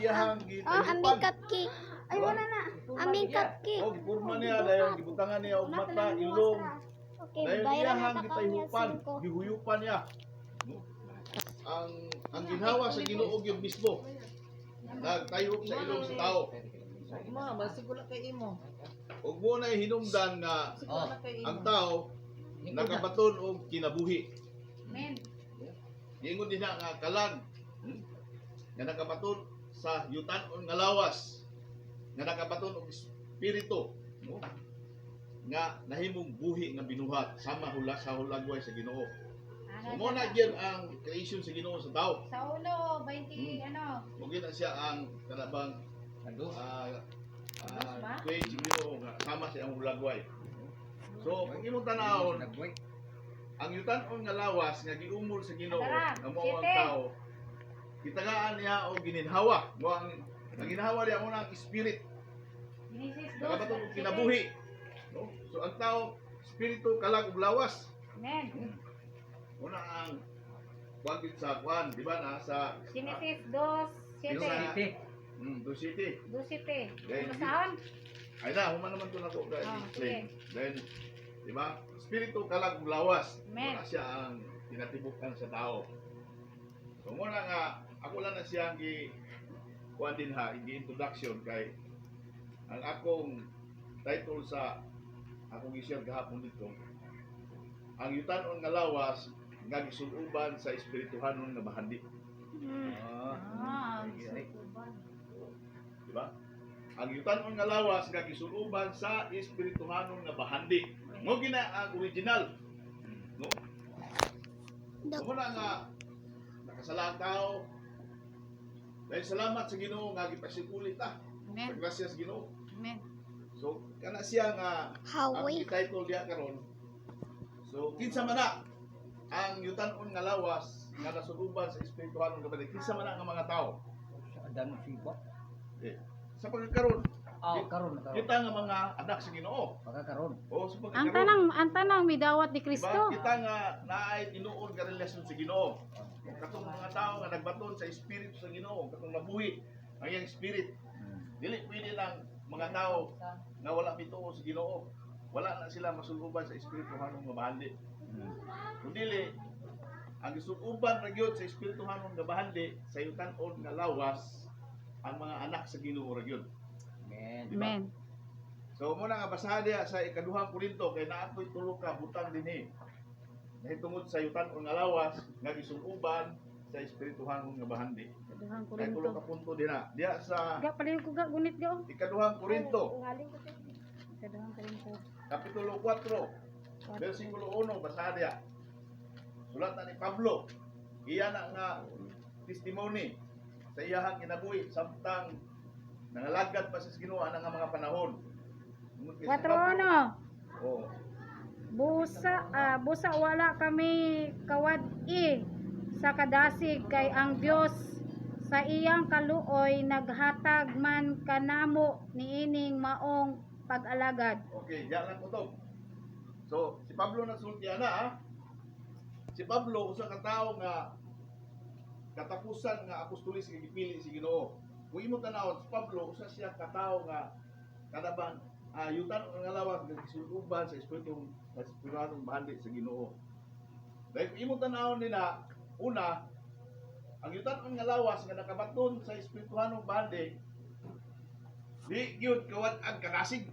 iyahang Oh, aming gitayupan. cupcake. Ay, wala na. Aming cupcake. O gipurma niya dayon gibutangan niya og mata, ilong. Okay, Dayon bayaran na iyahang ta kanya gitayupan, 5. gihuyupan niya. No? Ang ginhawa sa Ginoo gyud mismo nagtayop sa ilong sa tao. Ma, basig wala kay imo. Ug mo na hinumdan nga Basig wala kay imo. ang tao nagabaton og kinabuhi. Amen. Giingon din na nga kalag, nga nakabaton sa yutan-on nga lawas, nga nakabaton og espiritu, no? Nga nahimong buhi nga binuhat sama hula sa hulagway sa Ginoo. So, mo na gyud ang creation sa Ginoo sa tao. Sa ulo, 20, ano. Mo gyud na siya ang kanabang Dos ba? create sa Ginoo nga sama sa iyang hulagway. So, kung imong tanawon, ang yutan-on nga lawas nga giumol sa Ginoo Tara, nga mao ang site. Tao, gitagaan niya og gininhawa. Mo ang ginhawa niya mo na ang spirit. Genesis 2. Nakabaton og kinabuhi, no? So ang tao, espiritu, kalag ug lawas. Amen. Una ang wagit sa kwan, di ba, na sa Genesis 2, 7. Sa Do City. 2, 7. Then, Ano saan? Ay na, human naman to nako dahil Ah, explain. Then, di ba? Espiritu, kalag ug lawas. Amen. Muna siya ang tinatibukan sa tao. So muna nga ako lang na siya ang gi kuan din ha, gi introduction kay ang akong title sa akong gi-share gahapon dito, ang yutan-on nga lawas nga gisuloban sa espirituhanon nga bahandi. Ah, Di ba? Ang yutan-on nga lawas nga gisuloban sa espirituhanon nga bahandi. Mo gina ang original. No? Dok. Muna nga nakasala ang tao. Dahil salamat sa Ginoo nga gipasikuli ta. Amen. Sa grasya sa Ginoo. Amen. So kana siya nga ang Hawi. title diya karon. So kinsa man na ang yutan-on nga lawas nga nasuluban sa espirituhanon nga bahandi? Kinsa man na nga mga tao? Dan sipa. Eh, sa pagkakaron, Ah, karon karon. kita nga mga anak sa Ginoo. Pagkakaron. O sa Ang pagkakaron. tanang midawat ni Diba? Kristo. Kita nga naay tinuod nga relasyon sa Ginoo. Katong mga tao nga nagbaton sa espiritu sa Ginoo, katong nabuhi ang iyang spirit. Dili pwede lang mga tao nga wala mituo sa Ginoo. Wala na sila masuluban sa espirituhanong nga bahandi. Kung dili, ang gisuuban ra gyud sa espirituhanong nga bahandi sa yutan-on nga lawas ang mga anak sa Ginoo ra gyud. Amen. Diba? Amen. So muna nga basahan diha sa ikaduhang Korinto kay naa ko'y tulo ka butang dinhi. Nahitungod sa yutan-on nga lawas nga gisuuban sa espirituhanong nga bahandi. Ikaduhang Kay tulo Korinto. ka punto dinha. Diha sa Ga palayo ko ga gunit ga oh. Ikaduhang Korinto, Ikaduhang Korinto. Kapitulo 4, versikulo 1, basahan diha. Sulat na ni Pablo. Iya na nga testimony sa iyahang kinabuhi samtang nangalagad pa sa Ginoo ana nga mga panahon. Tungod kay si 4 Pablo- ano? Oo. Busa wala kami kawad-i sa kadasig kay ang Dios sa iyang kaluoy naghatag man kanamo niining maong pag-alagad. Okay, diyan lang ko to. So, si Pablo nagsulti ana ah. Si Pablo usa ka tawo nga katapusan nga apostolis nga gipili si Ginoo. Kung imo tan-awon si Pablo, usa siya ka tawo nga kanabang yutan nga lawas nga gisuluban sa espiritu sa espirituhanong bahandi sa Ginoo. Dahil kung imo tan-awon nila, una, ang yutan nga lawas nga nakabaton sa espirituhanong bahandi, di gyud kawad ang kadasig.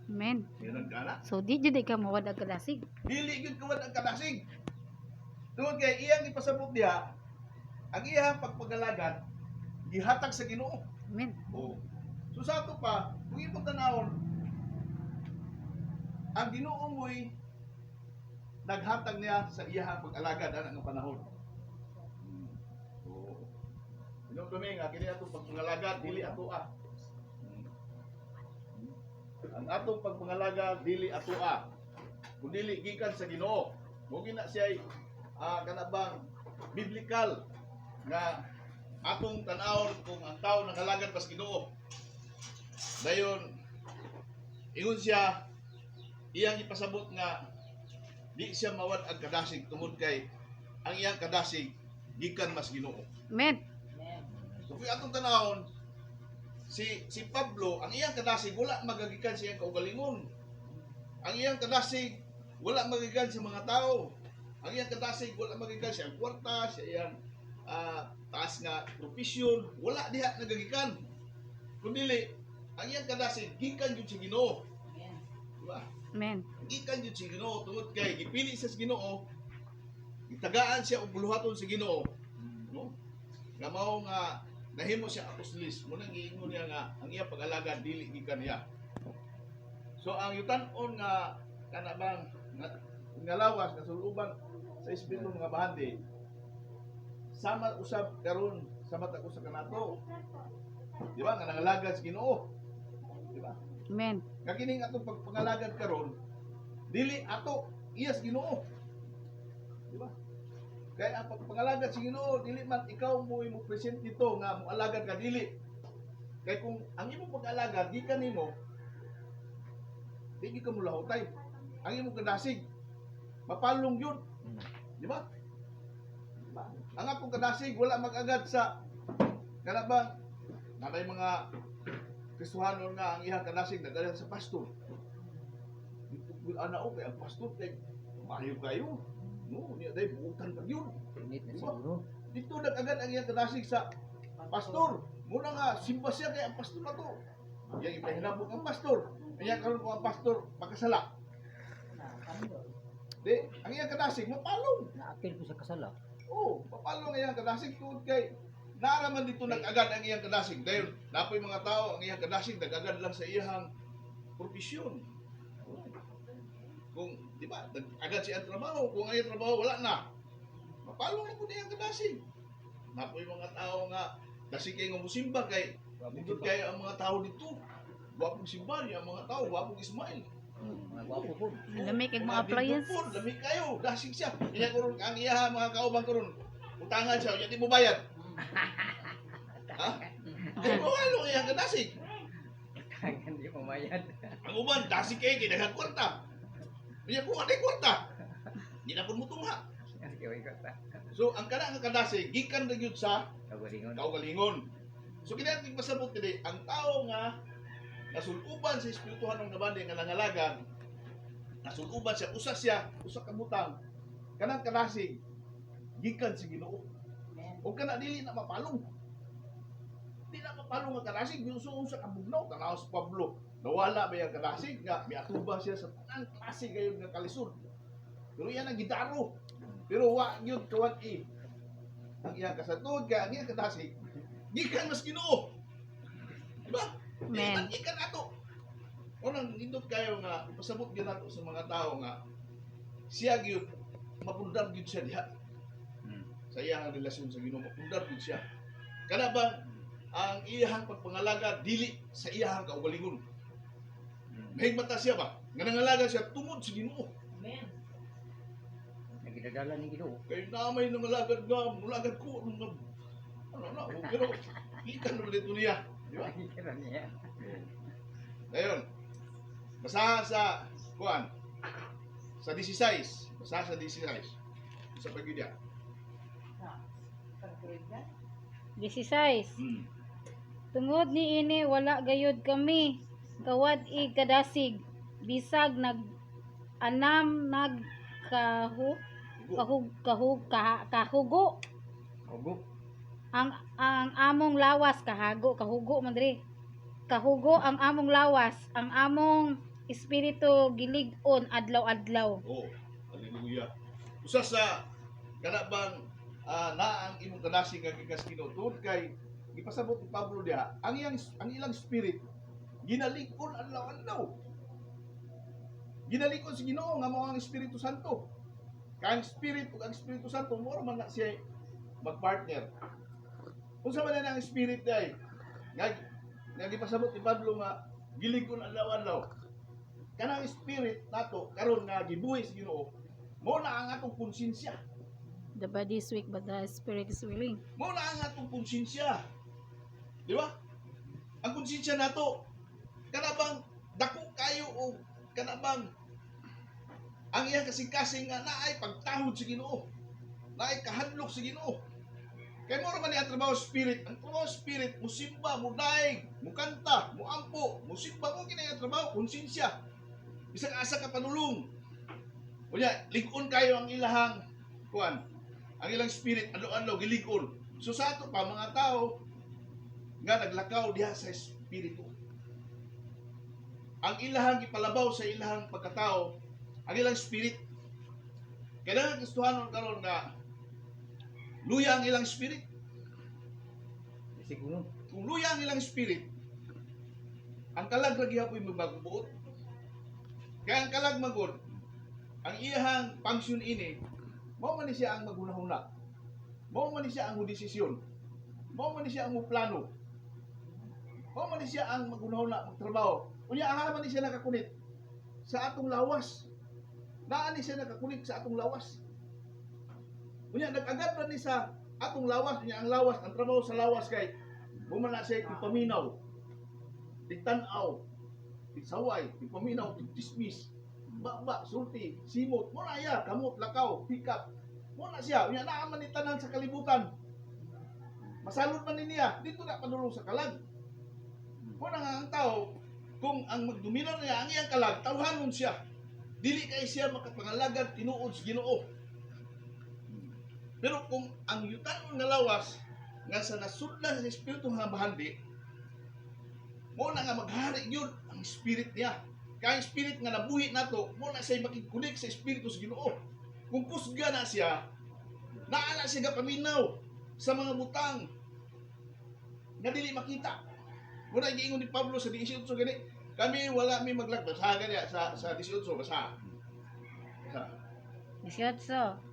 Amen. Yan ang kana. So di jud ka mawad ang kadasig. Dili gyud kawad ang kadasig. Tungod kay iyang ipasabot diha, ang iyang pagpagalagad gihatag sa Ginoo. Amen. Oo. So sa ato pa, kung imong tanawon, ang Ginoo mo'y naghatag niya sa iyang pag-alagad ana nga panahon. Oo. Hinumdumi nga kini atong pagpangalagad dili ato ah. Ang atong pagpangalagad dili ato ah. Kun dili gikan sa Ginoo. Mo gina siya kanabang biblical nga atong tan-awon kung ang tao nagalagad pas Ginoo. Dayon ingon siya, iyang ipasabot nga di siya mawad ang kadasig tungod kay ang iyang kadasig gikan mas Ginoo. Amen. So So kung atong tanawon, si si Pablo, ang iyang kadasig wala magagikan sa iyang kaugalingon. Ang iyang kadasig wala magikan sa mga tao. Ang iyang kadasig wala magikan sa iyang kwarta, sa iyang taas nga profesyon, wala diha nagagikan. Kundili, ang iyang kadasig gikan gyud sa Ginoo. Diba? Amen. Gikan gyud sa Ginoo tungod kay gipili siya sa Ginoo, gitagaan siya og buluhaton sa Ginoo. No? Nga mao nga nahimo siya apostolis, mo nang giingon niya nga ang iya pag-alagad dili gikan niya. So ang yutan-on nga kana bang nga lawas nga suluban sa espiritu mga bahandi sama usab karon sa matag usa kanato. Di ba? Nga nangalagad sa Ginoo. Di ba? Amen. Nga kining atong pagpangalagad karon dili ato iyas Ginoo. Di ba? Kaya ang pagpangalagad sa Ginoo dili man ikaw mo imo present dito nga moalagad ka dili. Kay kung ang imong pag-alagad gikan nimo di gyud ka mulahutay. Ang imong kadasig mapalong yun, di ba? Di ba? Ang akong kadasig wala mag-agad sa kana bang nanay mga Kristohanon nga ang iyang kadasig nagdala sa pastor. Dito ko ana o kay ang pastor kay maayo kayo. No, niya day buutan pag yun. Init na Diba? siguro. Dito nag-agad ang iyang kadasig sa pastor. Muna nga simba siya kay ang pastor na to. Iyang ipahinabok ang pastor. Iyang karon kung ang pastor makasala. Di, ang iyang kadasig mapalong. Naapil ko sa kasala. Oo, mapalong ang iyang kadasig tungod kay naaraman dito nag-agad ang iyang kadasig. Dahil napoy mga tao ang iyang kadasig nag-agad lang sa iyang profesyon. Kung, di ba, nag-agad siya ang trabaho. Kung ang iyang trabaho, wala na. Mapalong na po niya ang kadasig. Napoy mga tao nga, dasig kay nga musimba kay, nindot kayo ang mga tao dito. Gwapong simba niya ang mga tao, gwapong Ismail. Mga gwapo po. Lami kay mga appliance. Lami lami kayo, dasig siya. Iya karon ang iya mga kauban karon. Utangan siya, unya di mo bayad. Ha? Ay mo ano iya ka dasig. Tangan di mamayad. Ang uban dasig kay kay daghang kwarta. Unya kung anay kwarta. Di na pud mo tungha. Sige, wait ka. So ang kana nga kadasig gikan ra gyud sa Kagalingon. kaugalingon. So kini ating pasabot diri ang tao nga nasuluban sa espirituhan ng nabandi nga nangalagan, nasuluban siya, usa siya, usa ka butang, kanang kadasig gikan sa Ginoo. O kana dili na mapalong. Di na mapalong ang kadasig, yung usa ka bugnaw tanaw sa Pablo. Nawala ba yung kadasig nga miatubang siya sa tanang klase gayon nga kalisod. Pero yan ang gidaro. Pero wa gyud kawat i. Ang iyang kasatod kay ang iyang kadasig gikan mas Ginoo. Di ba? Amen. Gikan gikan ato. Unang nindot kayo nga pasabot gyud nato sa mga tao nga siya gyud mapundar gyud siya diha sa iyang relasyon sa Ginoo mapundar gyud siya. Kana bang ang iyang pagpangalaga dili sa iyang kaugalingon. Mahigmata siya ba? Nga nangalaga siya tungod sa Ginoo. Nagidadala ni Ginoo. Kay na may nangalagad nga, mulagad ko ano nga ano na, oh, pero ikan naman dito niya, di ba? Kira niya. Ayun. Basahan sa kuan sa 16, basahan sa 16. Sa pagidya. 16. Tungod niini wala gayud kami kawad i kadasig bisag nag anam nagkahu kahug kahug kahugo Hugo. ang among lawas kahago kahugo man diri kahugo ang among lawas ang among espiritu gilig-on adlaw-adlaw. Oh, hallelujah. Usa sa kana bang naa ang imong kadasig nga gikas Ginoo tungod kay gipasabot ni Pablo diha ang iyang ang ilang spirit ginalig-on adlaw-adlaw. Ginalig-on sa Ginoo nga mao ang Espiritu Santo. Kay ang spirit ug ang Espiritu Santo mao man na siya magpartner. Unsa man na ang spirit day? Nga nga gipasabot ni Pablo nga gilig-on adlaw-adlaw. Kanang spirit nato karon nga gibuhi sa Ginoo, mao na ang atong konsensya. The body is weak but the spirit is willing. Mao na ang atong konsensya. Di ba? Ang konsensya nato kana bang dako kayo o kana bang ang iyang kasing-kasing nga naay pagtahod sa Ginoo. Naay kahadlok sa Ginoo. Kay mao ra man ni ang trabaho spirit. Ang trabaho spirit, musimba, mudaig, mukanta, muampo, musimba mo kini ang trabaho, konsensya. Bisag asa ka panulong. Unya, lig-on kayo ang ilahang kuan. Ang ilang spirit adlaw-adlaw gilig-on. So sa ato pa mga tao nga naglakaw diha sa espiritu. Ang ilahang gipalabaw sa ilahang pagkatao, ang ilang spirit. Kailangan gustuhanon karon nga luya ang ilang spirit. Siguro. Kung luya ang ilang spirit, ang kalag ra gihapoy magbuot. Kaya ang kalag magod, ang iyahang function ini, mao man ni siya ang maghunahuna. Mao man ni siya ang desisyon. Mao man ni siya ang plano. Mao man ni siya ang maghunahuna, magtrabaho. Unya aha man ni siya nakakunit sa atong lawas. Naa ni siya nakakunit sa atong lawas. Unya nag-agad man ni sa atong lawas, unya ang lawas, ang trabaho sa lawas kay bumala siya tigpaminaw, tigtanaw, tigsaway, tigpaminaw, tigdismiss, ba, sulti, simot, mo na iya, kamot, lakaw, pikap. Mo na siya, unya naa man ni tanan sa kalibutan. Masalod man ni niya, dito na padulong sa kalag. Mo na nga ang tao, kung ang magdominar niya ang iyang kalag, tawhanon siya. Dili kay siya makapangalagad tinuod sa Ginoo. Pero kung ang yutanon nga lawas nga sa nasudlan sa espiritu nga bahandi, mo na nga maghari yun ang spirit niya. Kaya ang spirit nga nabuhi nato, mo na siya makikunik sa espiritu sa Ginoo. Kung kusga na siya, naa na siya gapaminaw sa mga butang nga dili makita. Mo na giingon ni Pablo sa 18 gani, kami wala mi maglakbas sa gani sa 18 basa. Basa. 18.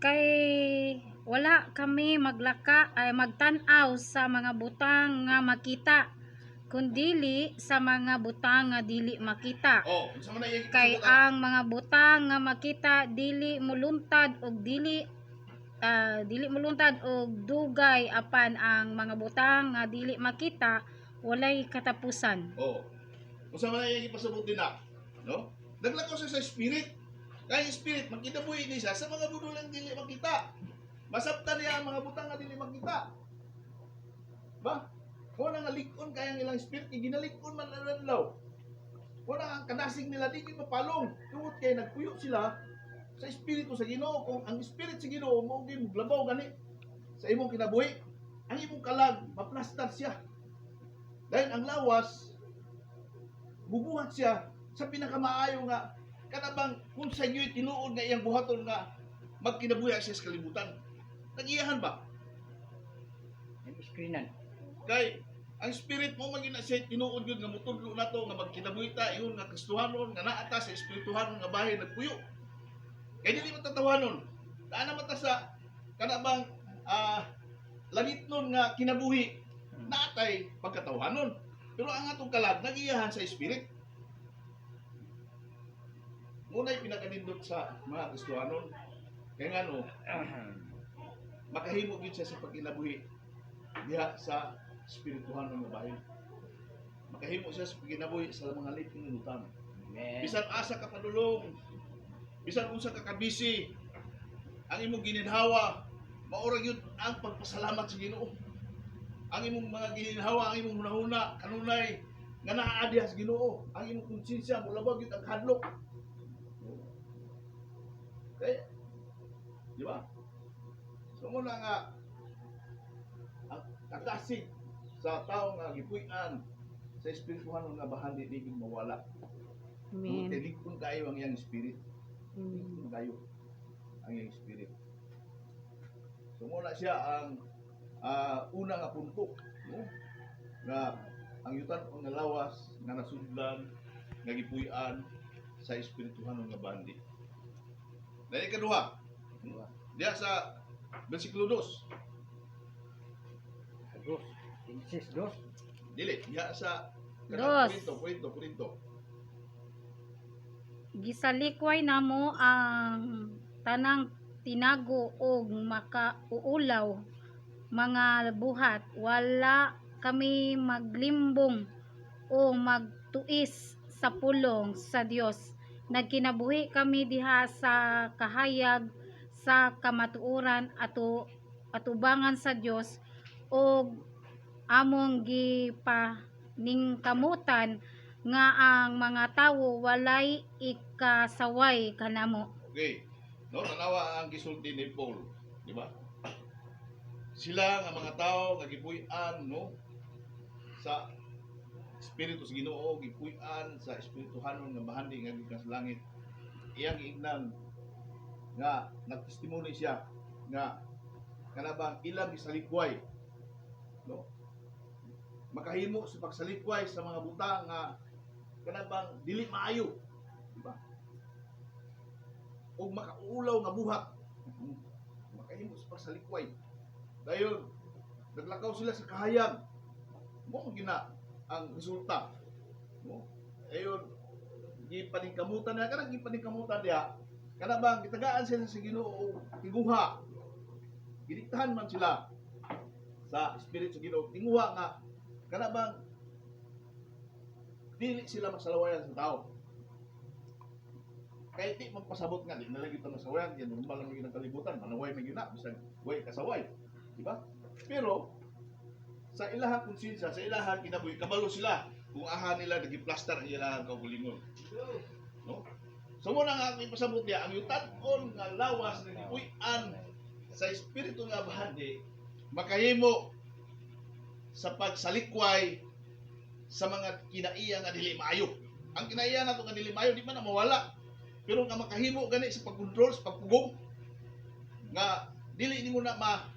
Kay wala kami maglaka ay magtan-aw sa mga butang nga makita, kundili sa mga butang nga dili makita. Oh, unsa man na iyang Kay ipasabot, ana? ang mga butang nga makita dili moluntad og dili moluntad og dugay, apan ang mga butang nga dili makita walay katapusan. Oh. Unsa man ang ipasabot din na, no? Naglakaw siya sa spirit. Kaya yung spirit magkinabuhi ni siya sa mga budulang dili makita. Masabtan niya ang mga butang nga dili makita. Ba? Mo na nga lig-on kaya ang ilang spirit kay ginalig-on man ang adlaw. Mo na ang kanasing nila di gyud mapalong tungod kay nagpuyo sila sa espiritu sa Ginoo. Kung ang spirit sa Ginoo mo gyud muglabaw gani sa imong kinabuhi, ang imong kalag maplastar siya. Dahil ang lawas bubuhat siya sa pinakamaayo nga kanabang kung sa inyo'y tinuod nga iyang buhaton nga magkinabuhi siya sa kalibutan. Nag-iyahan ba? Yung screenan. Kay ang spirit mo maging na siya tinuod yun nga mutudlo na to nga magkinabuhi ta ingon nga Kristohanon nga naa ta sa espirituhanon nga bahin nagpuyo. Kay dili matatawanon. Naa naman ta sa kanabang langit nun nga kinabuhi naatay pagkatawanon. Pero ang atong kalag nagiyahan sa spirit. Muna'y pinakanindot sa mga Kristohanon. Kaya nga no, makahimo gyud siya sa pagkinabuhi diha sa espirituhanon nga bahin. Makahimo siya sa pagkinabuhi sa mga liping lutang. Amen. Bisan asa ka padulong, bisan unsa ka kabisi, ang imong gininhawa, maura gyud ang pagpasalamat sa Ginoo. Ang imong mga gininhawa, ang imong hunahuna, kanunay nga naa diha sa Ginoo, ang imong konsensya molabag gyud ang hadlok. Kay, di ba? So muna nga ang katasig sa tao nga gipuy-an sa espirituhanon nga bahandi di gyud mawala. Amen. Amen. Ligpon kayo ang iyang spirit. Amen. Ligpon kayo ang iyang spirit. So muna siya ang una nga punto, no? Nga ang yutan nga lawas nga nasudlan nga gipuy-an sa espirituhanon nga bandi. Dahil ikaduha, diya sa versikulo 2, Dos. Genesis dos. Dili, diya sa Dos. Korinto, Korinto, Korinto. Gisalikway namo ang tanang tinago og makauulaw mga buhat, wala kami maglimbong o magtuis sa pulong sa Dios. Nagkinabuhi kami diha sa kahayag. sa kamatuoran ato atubangan sa Dios ug among gipaningkamutan nga ang mga tawo walay ikasaway kanamo. Okay. No, tanawa ang gisulti ni Paul, di ba? Sila nga mga tao nga gipuy-an, no, sa espiritu sa Ginoo, gipuy-an sa espirituhanon nga bahandi nga gikan sa langit. Iyang giingnan nga nagtestimony siya nga kanabang ilang gisalikway, no, makahimo sa pagsalikway sa mga butang nga kanabang dili maayo, di ba, og makauulaw nga buhat, makahimo sa pagsalikway. Dayon naglakaw sila sa kahayag mo, gina ang resulta, no? Ayon gipaningkamutan na kanang gipaningkamutan diha, kana bang gitagaan sila sa Ginoo og tinguha, gidiktahan man sila sa espiritu sa Ginoo tinguha nga kana bang dili sila masalawayan sa tao, kay di magpasabot nga di na lagi ta masawayan yan, normal lang gyud ang kalibutan, manaway man gyud na bisan way kasaway, di ba? Pero sa ilahang konsensya, sa ilahang kinabuhi, kabalo sila kung aha nila nagiplastar ang ilahang kaugalingon, no? So mo na nga ang ipasabot niya, ang yutan-on nga lawas nga gipuy-an sa espiritu nga bahandi makahimo sa pagsalikway sa mga kinaiya nga dili maayo. Ang kinaiya nato nga dili maayo di man na mawala, pero nga makahimo gani sa pagkontrol, sa pagpugong nga dili nimo na ma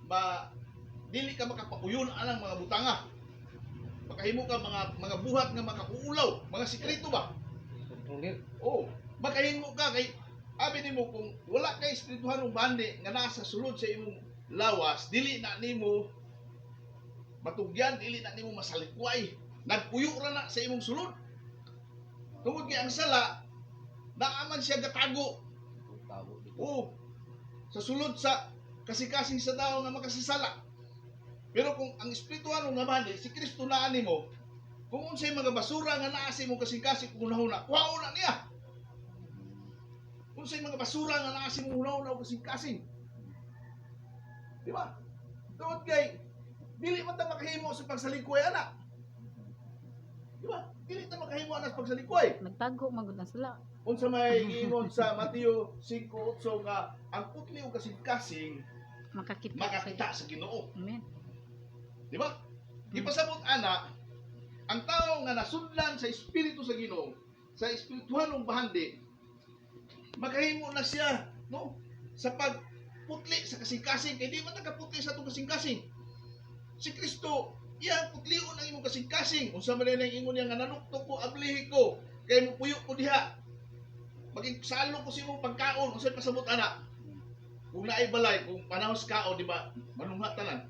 ma dili ka makapauyon anang mga butanga. Makahimo ka mga buhat nga makauulaw, mga sikreto ba? Controller. Oh, makahimo ka kay abi nimo kung wala kay espirituhanong bandi nga nasa sulod sa imong lawas, dili na nimo matugyan, dili na nimo masalikway. Nagpuyo ra na sa imong sulod. Tungod kay ang sala, naaman siya gatago. Tawo dito. Oo. Sa sulod sa kasikasing sa tao nga makasasala. Pero kung ang espirituhanong nga bandi, si Kristo naa nimo, kung unsay mga basura nga naa sa imong kasing-kasing kung hunahuna, kuhaon na niya. Unsay mga basura nga naa sa imong hunahuna o kasing-kasing. Di ba? Tungod kay dili man ta makahimo sa pagsalikway ana. Di ba? Dili ta makahimo ana sa pagsalikway. Nagtago magud na sila. Unsa may giingon sa Mateo 5:8 nga ang putli og kasing-kasing makakita, makakita sa Ginoo. Amen. Di ba? Ipasabot ana, ang tao nga nasudlan sa espiritu sa Ginoo, sa espirituhanong bahandi, makahimo na siya, no, sa pagputli sa kasing-kasing kay di man ta kaputli sa atong kasing-kasing. Si Kristo, iya putlion ang imong kasing-kasing. Unsa man ang ingon niya nga nanuktok ko, ablihi ko, kay mupuyo ko diha. Maging salo ko sa imong pagkaon, unsay pasabot ana? Kung naay balay, kung panahon sa kaon, di ba, manungha tanan.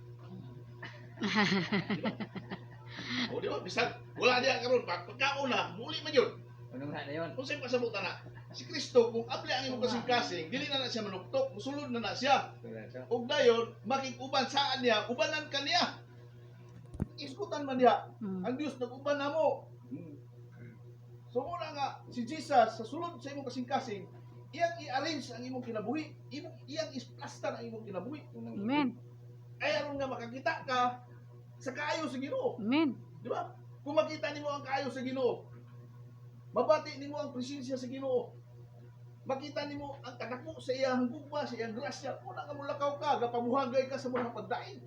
O di ba? Bisag wala diha karon pagkaon na, muli man yun. Ano nga na yun? Kung sa'yo pasabot na, si Kristo kung abli ang imong kasing-kasing, dili na na siya manuktok, musulod na na siya. Ug dayon makig-uban saan niya, ubanan ka niya. Iskutan man niya. Ang Dios nag-uban namo. So muna nga si Jesus sa sulod sa imong kasing-kasing, iyang i-arrange ang imong kinabuhi, imong iyang isplastar ang imong kinabuhi. Amen. Ay aron nga makakita ka sa kaayo sa Ginoo. Amen. Di ba? Kung makita nimo ang kaayo sa Ginoo, mabati nimo ang presensya sa Ginoo. Makita nimo ang kadako sa iyang gugma, sa iyang grasya. Una nga mulakaw ka, gapamuhagay ka sa mga pagdaing.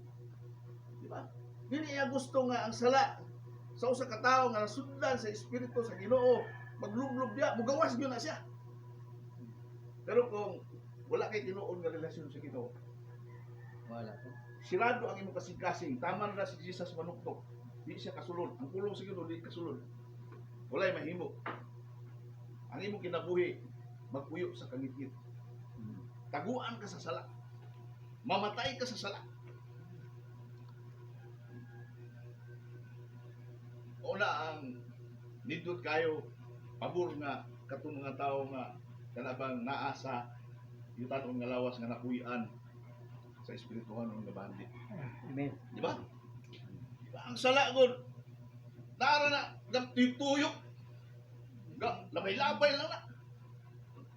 Di ba? Dili niya gusto nga ang sala sa usa ka tawo nga nasudlan sa espiritu sa Ginoo, maglublob diya, mugawas gyud na siya. Pero kung wala kay tinuod nga relasyon sa Ginoo, Wala po. sirado ang imong kasing-kasing. Tama na si Jesus manuktok. Di siya kasulod. Ang pulong sa Ginoo di kasulod. Walay mahimo. Ang imong kinabuhi magpuyo sa kangitngit. Taguan ka sa sala. Mamatay ka sa sala. Una ang nindot kayo pabor nga katong mga tawo nga kanabang naa sa yutan nga lawas nga napuy-an sa espirituhanon nga bandi. Amen. Di ba? Di ba? Ang sala gud. Nara na tuyok. Ga labay-labay lang na.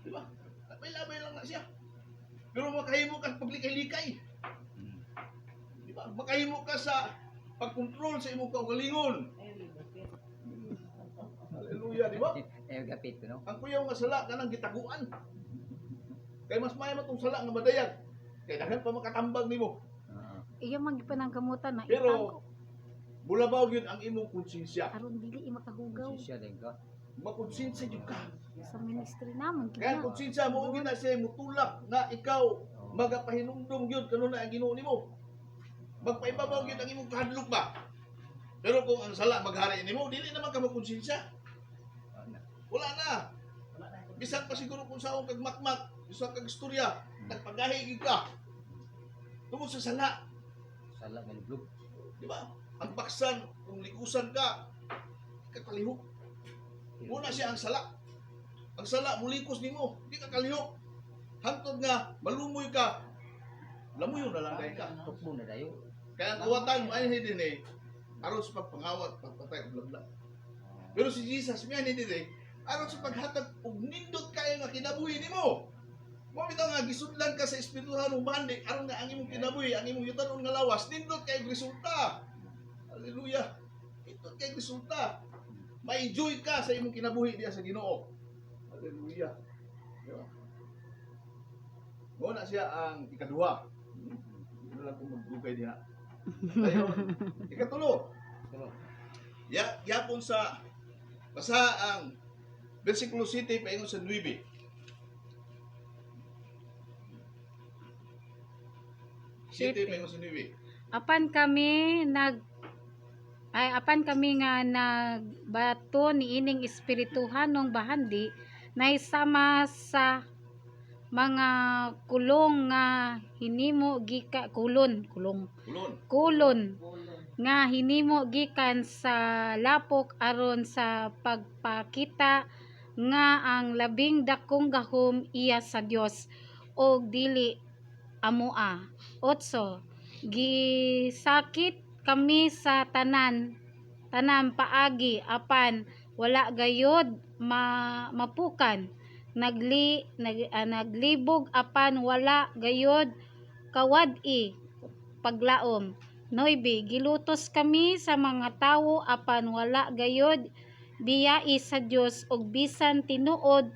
Di ba? Labay-labay lang na siya. Pero makahimo ka sa paglikay-likay. Di ba? Makahimo ka sa pagkontrol sa imong kaugalingon. Hallelujah, di ba? Eh, gapit ko, no? Ang kuyaw nga sala kanang gitaguan. Kay mas maayo man tong sala nga madayag. Kay daghan pa makatambag nimo. Oo. Iya man gyud pananggamutan na Pero mulabaw gyud ang imong konsensya. Aron dili makahugaw Konsensya din ka. Makonsensya gyud ka. Sa ministry namon gyud Kaya na. ang konsensya mo gyud na siya mutulak nga ikaw magapahinumdum gyud kanunay ang Ginoo nimo. Magpaibabaw gyud ang imong kahadlok ba. Pero kung ang sala maghari nimo, dili naman ka makonsensya. Oo na. Wala na. Bisan pa siguro kung saon kag makmak, bisan kag istorya, nagpagahi gyud ka. Tungod sa sala, Sala nga lublog. di ba? Ang baksan, kung likusan ka, kakalihok. Muna siya ang sala. Ang sala, mulikos nimo, di ka kalihok. Hantod nga, malumoy ka, lamuyo na lang dahil ka. Tukmo na dayo. Kaya ang kawatan mo ay hindi din eh, aron sa pagpangawat, pagpatay, o bla. Pero si Jesus, miyan hindi din eh, aron sa paghatag og nindot kayo nga kinabuhi nimo. Mo bitaw nga gisudlan ka sa espirituhanong bandi aron nga ang imong kinabuhi, ang imong yutanon nga lawas, nindot kay resulta. Hallelujah. Nindot kay resulta. Ma-enjoy ka sa imong kinabuhi diya sa Ginoo. Hallelujah. Di ba? Mo na siya ang ikaduha. Hindi na lang kung magdugay diha. Dayon, ikatulo. Tulo. Ya, yapon sa basa ang versikulo 7 paingon sa 9. 7 7. paingon sa 9. Apan kami nag ay apan kami nga nagbato niining espirituhanong bahandi naisama sa mga kulong nga hinimo gika kulon kulong Kulon. Kulon nga hinimo gikan sa lapok aron sa pagpakita nga ang labing dakong gahom iya sa Dios og dili amoa. 8. Gisakit kami sa tanan tanan paagi apan wala gayod mapukan, naglibog apan wala gayod kawad-i paglaom. 9. Gilutos kami sa mga tawo apan wala gayod biyai sa Dios, ug bisan tinuod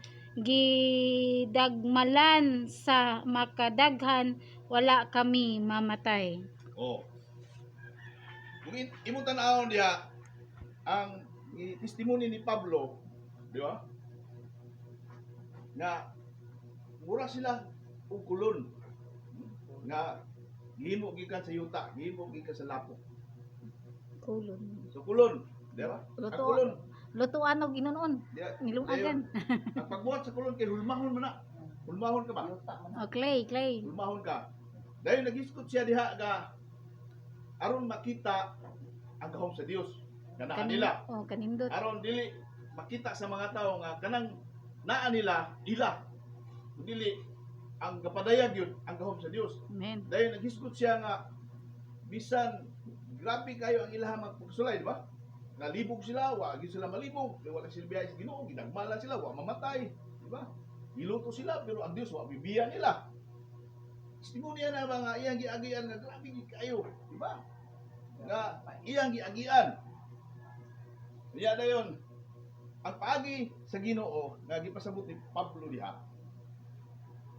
gidagmalan sa makadaghan, wala kami mamatay. Oh. Kung imong tan-awon diha ang testimony ni Pablo, di ba? Nga mura sila og kulon nga gihimo gikan sa yuta, gihimo gikan sa lapok. Kulon. So kulon, di ba? Ang Luto. kulon, Lutuan og inunon, diha, nilungagan. ang pagbuhat sa kulon kay hulmahon man na. Hulmahon ka ba? O clay, clay. Hulmahon ka. Dahil nagiskot siya diha ga aron makita ang gahom sa Dios nga naa nila. Oh, kanindot. Aron dili makita sa mga tao nga kanang naa nila ila. Kung dili ang gapadayag yun ang gahom sa Dios. Amen. Dahil naghisgot siya nga bisan grabe kayo ang ilahang magpagsulay, di ba? Nalibog sila, wa gyud sila malibog, wala sila biyahe sa Ginoo, gidagmala sila, wa mamatay, di ba? Giluto sila pero ang Dios wa bibiya nila. Testimony na mga iyang giagian nga grabe gid kayo, di ba? Nga iyang giagian. Niya dayon ang paagi sa Ginoo nga gipasabot ni Pablo diha.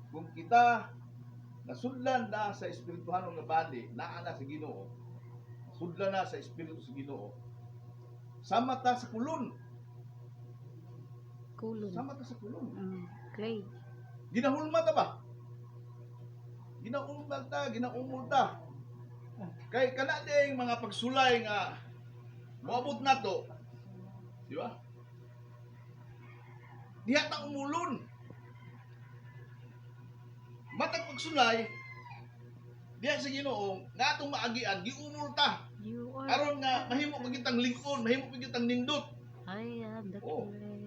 Kung kita nasudlan na sa espirituhanong nga bali, naa na sa Ginoo. Nasudlan na sa espiritu sa Ginoo. Sama ta sa kulon, Kulon. sama ta sa kulon. Clay. Ginahulma ta ba? Ginaumol ta, ginaumol ta. Kay kana ding mga pagsulay nga moabot nato, di ba? Diha ta umulon. Matag pagsulay, diha sa Ginoo nga atong maagian giumol ta. You are Aron nga mahimo pa kitang lingkod, mahimo pa kitang nindot. I am the Oh. clay.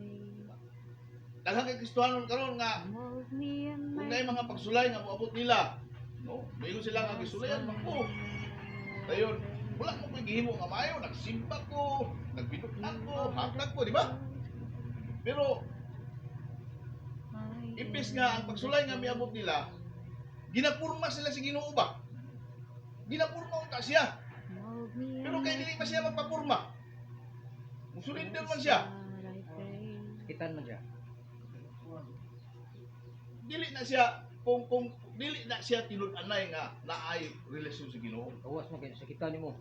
Daghang kay Kristohanon karon nga Mold me and kung make naay mga pagsulay nga moabot nila, no? Moingon sila nga gisulayan man ko. Dayon, wala mo ko'y gihimo nga maayo, nagsimba ko, nagbinutan ko, hatag ko, di ba? Pero I imbes nga ang pagsulay nga miabot nila, Ginapurma sila sa Ginoo ba? Ginapurma unta siya. Mold me Pero kay dili pa siya magpapurma. Musurrender man siya. I pray. Sakitan man siya. Dili na siya kung dili na siya tinud-anay nga naay relasyon sa Ginoo. Gawas mo kay sakitan nimo.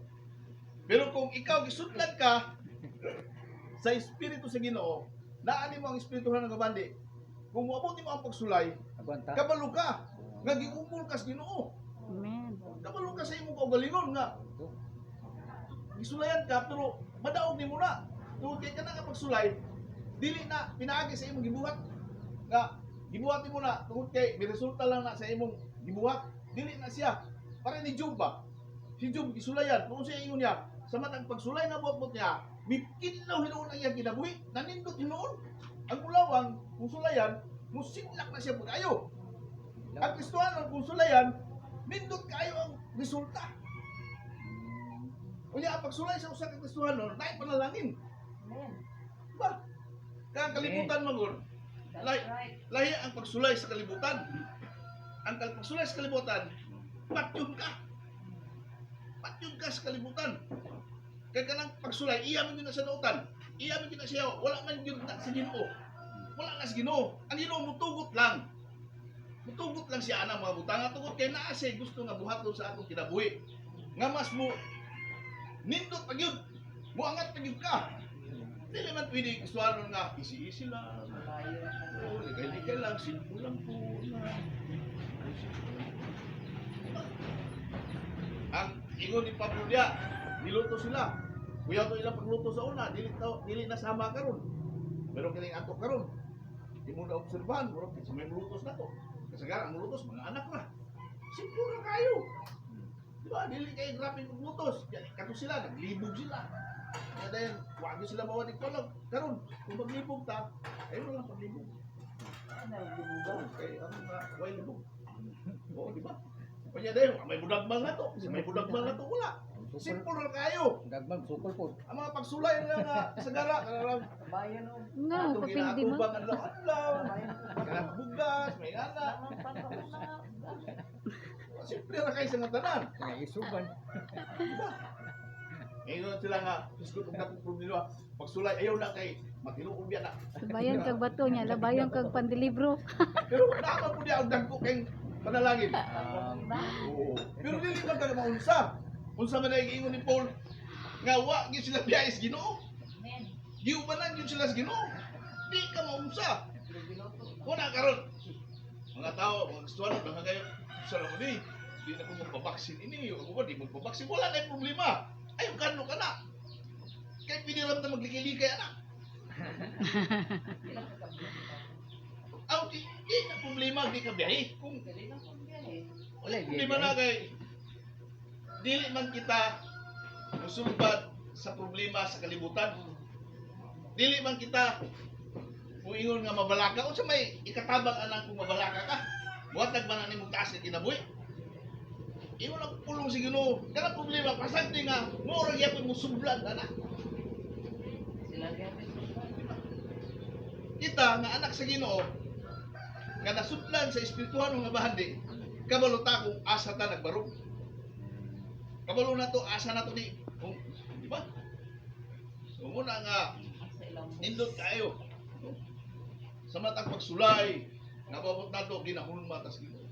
Pero kung ikaw gisudlan ka sa espiritu sa Ginoo, naani mo ang espiritu ng gabandi. Kung moabot nimo ang pagsulay, Agwanta. kabalo ka nga giumol ka sa Ginoo. Amen. Kabalo ka sa imong kaugalingon nga Ito. gisulayan ka pero madaog nimo na. Tungod kay kana nga pagsulay, dili na pinaagi sa imong gibuhat. Nga gibuhat nimo na tungod kay may resulta lang na sa imong gibuhat, dili na siya. Para ni Job ba? Si Job gisulayan, kung siya ingon niya, sa matag pagsulay nga buhat niya, mikinlaw hinuon ang iyang kinabuhi, nanindot hinuon. Ang ulawang kung sulayan, musidlak na siya pag-ayo. Ang Kristohanon kung sulayan, nindot kaayo ang resulta. Unya ang pagsulay sa usa ka Kristohanon, naay panalangin. Amen. Ba? Kaya ang kalibutan man gud, That's right. lahi ang pagsulay sa kalibutan. Ang pagsulay sa kalibutan, patyon ka. Patyon ka sa kalibutan. Kaya kanang pagsulay, iya man yun na sa nautan. Iya man yun na siya. Wala man yun na sa Ginoo. Wala na sa Ginoo. Ang Ginoo mutugot lang. Mutugot lang siya anang mga butanga. Tungod kay naa siya gusto nga buhaton sa atong kinabuhi. Nga mas mo nindot pag yun. Muangat pag yun ka. Dili man pwede gustuhanon nga easy-easy lang. Layo. Oo, ligay-ligay lang, simple lang po. Na. Ang ingon ni Pablo niya, niluto sila. Kuya to ilang pagluto sa una, dili, to, dili na sama karon. Pero kining ato karon, di mo na obserbahan, murag sa may mulutos na to. Kasagaran ang mulutos, mga anak na. Simple ra kayo. Di ba? Dili kayo grabe maglutos. Yan, kato sila, naglibog sila. Kaya dahil, wag sila mawanig kolog. Karon, kung maglibog ta, ayun lang paglibog. Ano, libugan? Oo, kay ang mga way libog. Oo, di ba? Kanya dahil, may budagmal na to. Sa may budagmal na to, wala. Sukol. Simple ra kayo. Dagmag sukol po. Ang mga pagsulay na nga sagara, kanang Bayan o. Nga, atong papildi mo. ginaatubang adlaw-adlaw, Bayan o. kanang bugas, may anak. Naman pa na. Simple ra kayo sa nga tanan. Kaya isuban. Ngayon sila nga, hisgot og dakong problema. Pagsulay, ayaw na kay matinuod biya na. Labayon kag bato niya, labayon kag pandilibro. Pero naman po niya ang dagko kay panalangin. Oo. Pero dili man ka maunsa. Unsa man ay giingon ni Paul nga wa gyud sila biyahe sa Ginoo. Amen. Giubanan gyud sila sa Ginoo. Di ka maunsa. Una karon mga tao, mga Kristiyano, mga kayo, sa mo ni, di na ko magpabaksin ini, ako ba di magpabaksin, wala na yung problema. Ayaw kano ka na. Kay piniram na maglikay-likay anak. Aw, di na problema, di ka biyahe. Kung Dali lang kung biyahe. Wala problema na kay dili man kita musulbad sa problema sa kalibutan. Dili man kita muingon nga mabalaka unsa may ikatabang anang kung mabalaka ka. Buhatag man ani mong taas nga kinabuhi. Ingon ang pulong si Ginoo, kanang problema pasagdi nga mo ra gyapon mo sublad ana. Sila gyapon. Kita nga anak sa Ginoo nga nasudlan sa espirituhan nga bahandi, kabalo ta kung asa ta nagbarog. Kabalo na to asa na to di, kung, di ba? So muna nga Sa ilang nindot kayo. No? Sa matang pagsulay, nababot na to ginahulma tas Ginoo.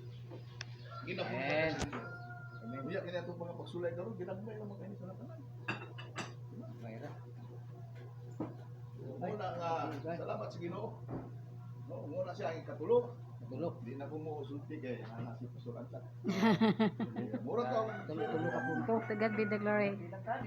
Ginahulma tas Ginoo. Amen. Unya kini atong mga pagsulay karon ginagmay lang man kini sa tanan. Mayra. So, muna nga salamat sa Ginoo. No, muna siya ang ikatulo. Tulo. Di na ko mo sulti kay ana si Pastor Anta. Mura to ang Tulo-tulo ka punto. To God be the glory. Bilang ka,